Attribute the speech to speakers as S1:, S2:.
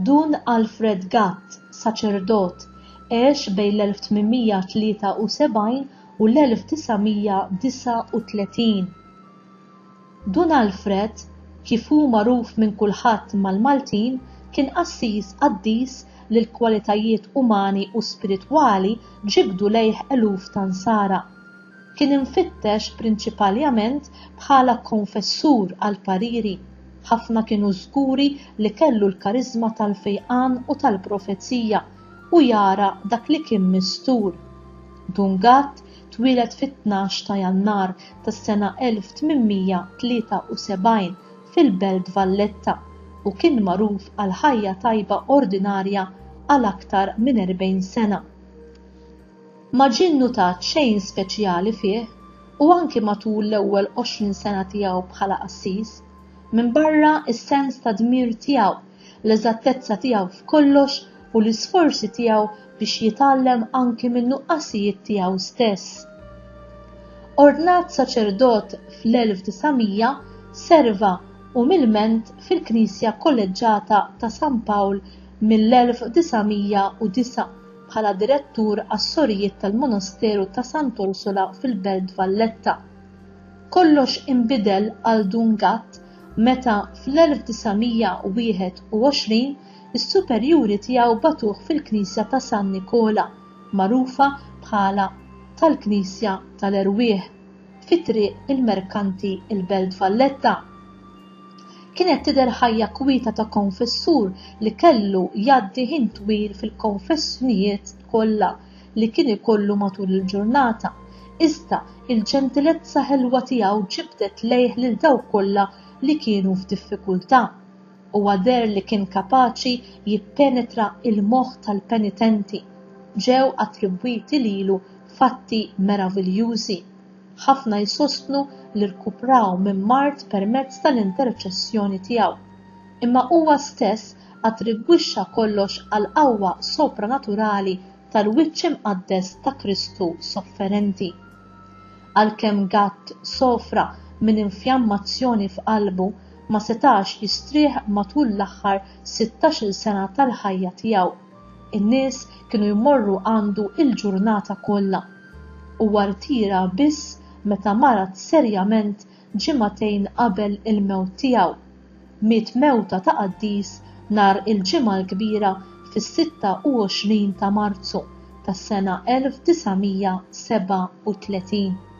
S1: Dun Alfred Gatt, saċerdot, għex bejn l-1873 u l-1939. Dun Alfred, kif hu magħruf minn kulħadd mal-Maltin, kien qassis qaddis li l-kwalitajiet umani u spiritwali ġibdu lejh eluf ta' Nsara. Kien imfittex prinċipaljament bħala konfessur għall-pariri. Ħafna kienu żguri li kellu l-kariżma tal-fejqan u tal-profezija u jara dak li kien mistur. Dun Gatt twieled fit-tnax ta' Jannar tas-sena 1873 fil-Belt Valletta u kien magħruf għall-ħajja tajba ordinarja għal aktar minn 40 sena. Ma ġie nnutat xejn speċjali fih u anki matul l-ewwel 20 sena tiegħu bħala qassis, minbarra s-sens ta' dmir tiegħu, l-eżattezza tiegħu f'kollox u l-isforzi tiegħu biex jitgħallem anki min-nuqqasijiet tiegħu stess. Ordnat saċerdot fl-1900, serva umilment fil-Knisja Kolleġġata ta' San Pawl mill-1909 bħala direttur għas-sorijiet tal-Monasteru ta' Sant'Orsola fil-Belt Valletta. Kollox inbidel għal Dun Gatt meta fl-1921 is-superjuri tiegħu bagħtuh fil-knisja ta' San Nikola, magħrufa bħala tal-Knisja tal-Erwieħ, fi Triq il-Merkanti il-Belt Valletta. Kienet tidher ħajja kwieta ta' konfessur li kellu jgħaddi ħin twil fil-konfessjonijiet kollha li kien ikollu matul il-ġurnata, iżda l-ġentilezza ħelwa tiegħu ġibdet lejh lil dawk kollha li kienu f'diffikultà. Huwa deher li kien kapaċi jippenetra l-moħħ tal-penitenti. Ġew attribwiti lilu fatti meraviljużi. Ħafna jsostnu li rkupraw minn mard permezz tal-interċessjoni tiegħu. Imma huwa stess attribwixxa kollox għall-qawwa sopranaturali tal-Wiċċ Imqaddes ta' Kristu sofferenti. Għalkemm Gatt sofra minn infjammazzjoni f'qalbu, ma setax jistrieħ matul l-aħħar sittax-il sena tal-ħajja tiegħu. In-nies kienu jmorru għandu l-ġurnata kollha. Huwa rtira biss meta marad serjament ġimagħtejn qabel il-mewt tiegħu. Miet mewta ta' qaddis nhar il-Ġimgħa l-Kbira fis-26 ta' Marzu tas-sena 1937.